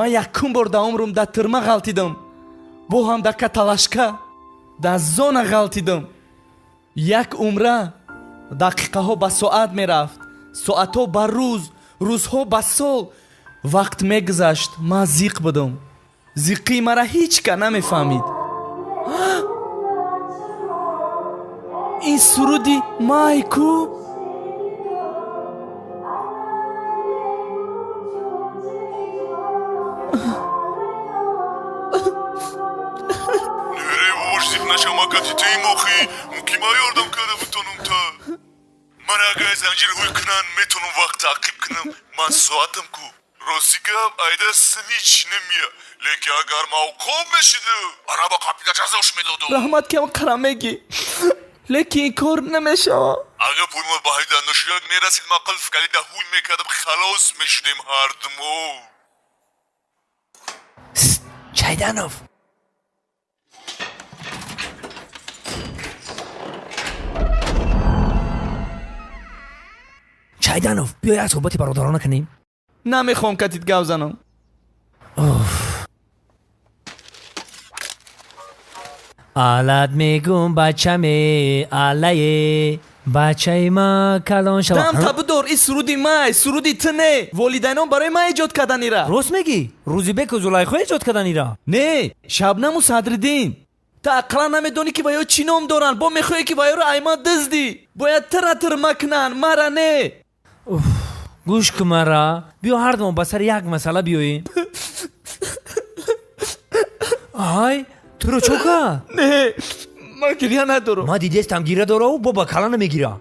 Ман якум бор дар умрум дар тюрьма ғалтидам, бо ҳам дар каталажка, дар зона ғалтидам. Як умра дақиқаҳо ба соат мерафт, соатҳо ба рӯз, рӯзҳо ба сол. Вақт мегузашт, ман зиқ будам. Зиқии мара ҳеҷ ка намефаҳмид. Ин суруди май ку? Нере, вош, зиқ нашамакати тим охи, мумкин ма ёрдам карда бутонум та. Ман агар занҷир ҳуй кунанд, метавонам вақт таъқиб кунам. Ман соатам ку. Рости гап, айда ҳеч немия. Лекин агар мавқов мешиду, араба қапида ҷазош медоду. Раҳмат, ки қара мегӣ, лекин ин кор намешавад. Агар пул мо ба ҳайда ноширак мерасид, ман қулф калида ҳуй мекардам, халос мешудем ҳардумо. Чайданов. Чайданов, биё як суҳбати бародарона кунем. Намехоҳам катит гап занам. Алат мегум, бачаме, аллае, бачаи ма калон шава. Дам табудор, ин суруди май, суруди ту не. Волидайнон барои ман эҷод кардан ира. Рост мегӣ, Рӯзибеку Зулайхо эҷод кардан ира. Не, Шабнаму Садриддин. Ту ақлан намедонӣ, ки ваё чӣ ном доранд, бо мехоҳӣ, ки ваёро айман дуздӣ. Бояд тира тирма кунанд, мара не. Гӯш кун мара, биё ҳардумон ба сари як масъала биёем. Ай, туро чо кард? Не, ман гирья надорам. Ман дидестам, гира дораву бо ба кала намегира.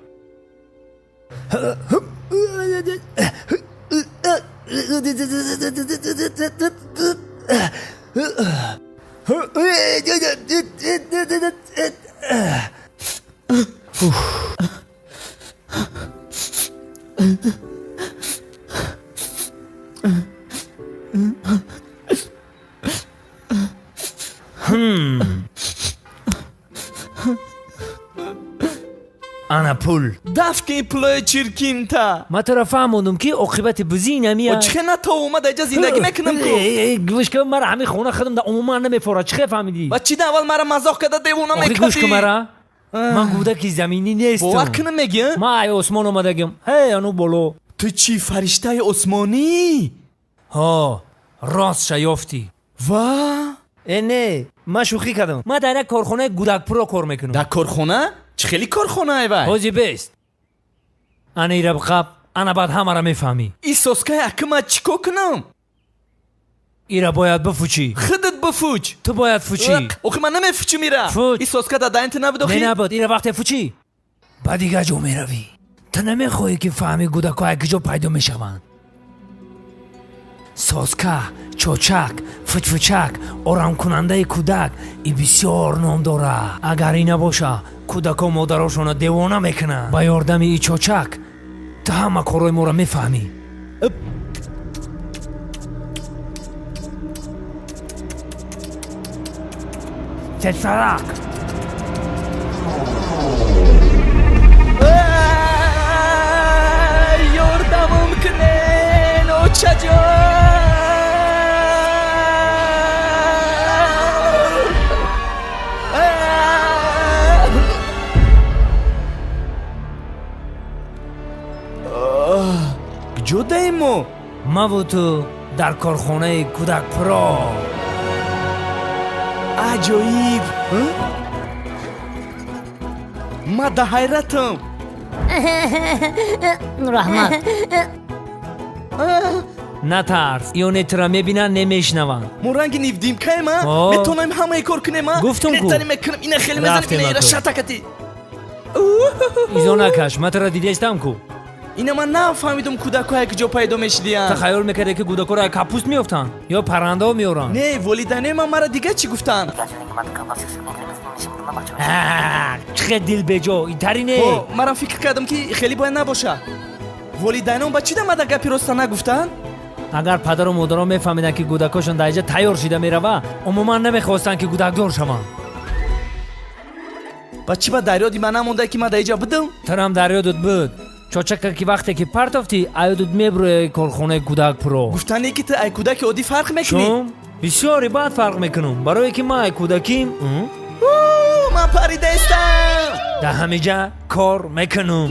Ана пул. Дафт ки ин пулои чиркинта. Ман туро фаҳмондум, ки оқибати бузӣ инамия. Чӣ хел на омада иҷа зиндагӣ мекунам ку? Гӯш кун мара, ҳамин хона худам да умуман намефорад. Чӣ хел фаҳмидӣ? Ва чӣ да аввал мара мазоқ карда девона Охи, гӯш кун мекардӣ? мара, ман кӯдаки заминӣ нестам. Бовар кунам мегӣ? Ман ай осмон омадагим, ҳе, ану боло. Ту чӣ, фариштаи осмонӣ? Ҳо, ростша ёфтӣ. Ва? Э, не, ман шӯхӣ кардам. Ман дар як корхонаи гӯдакпурро кор мекунам. Дар корхона? Чӣ хели корхонае вай? Ҳози бест, ана ира биқаб, ана баъд ҳамаро мефаҳмӣ. Ин соскаи акима чӣ кор кунам? Ира бояд бифучӣ. Худат бифуч. Ту бояд фучӣ. Охи, ман намефучум ира. Фуч. Ин соска дар даҳани ту набуд охи? Не, набуд. Ира вақте фучӣ, ба дигар ҷо меравӣ. Ту намехоҳӣ, ки фаҳмӣ кӯдакҳо аз куҷо пайдо мешаванд. Соска, чочак, фучфучак, орамкунандаи кӯдак и бисёр ном дорад. Агар ин набоша, кӯдакҳо модарошонро девона мекунанд. Ба ёрдами и чочак ту ҳама корҳои моро мефаҳмӣ. Тезтарак. Ёрдамам кунен, очаҷон! Куҷо даем мо? Маву ту дар корхонаи кӯдакпуро. Аҷоиб, ман да ҳайратам. Раҳмат. Натарс, ё не тура мебинанд, не мешунаванд. Мо ранги невидимкаем, а? О. Метавонем ҳамаи кор кунем, а? Гуфтум ку. Инетари мекунам, ина хеле мезанем, Рафтем, ина ира аку. шатакати. Изо накаш, ман тура дидестам ку. Ина ман нафаҳмидум, кӯдакҳое куҷо пайдо Та мешидиянд. хаёл мекарде, ки кӯдакҳоро аз капуст меёфтанд ё паррандаҳо меоранд? Не, волидайнои ман мара дигар чӣ гуфтанд? Чӣ хел дилбеҷо, итари не. О, манам фикр кардам, ки хеле бояд набошад. Волидайнон ба чӣ дамада гапи роста нагуфтанд? Агар падару модарон мефаҳмиданд, ки кӯдакҳошон дар иҷа тайёр шида мерава, умуман намехостанд, ки кӯдакдор шаванд. Ба чӣ ба дар ёди ман намонда, ки ман дар иҷа будам? Турам дар ёдат буд. Чочака ки вақте ки партофтӣ, аёдут мебурӯяи корхонаи Кӯдак Про. Гуфтане ки ту ай кӯдаки оддӣ фарқ мекунӣ? Чун бисёре бад фарқ мекунам, барое ки ман ай кӯдаким Ман паридаистам. Дар ҳамиҷа кор мекунам.